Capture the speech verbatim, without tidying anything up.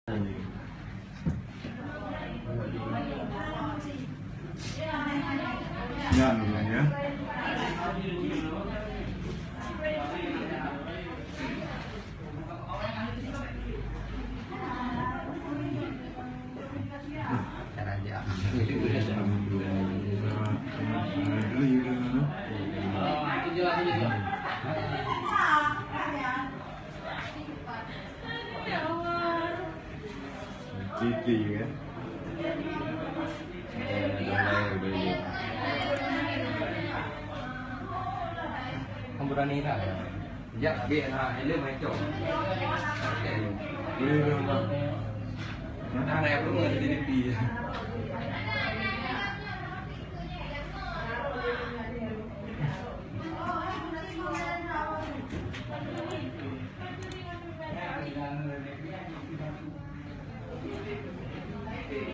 Nyan, ya. Titi kan. Kan berani dah. Jak bek na helm mai cong. Boleh dah. Mana ada yang perlu jadi pi.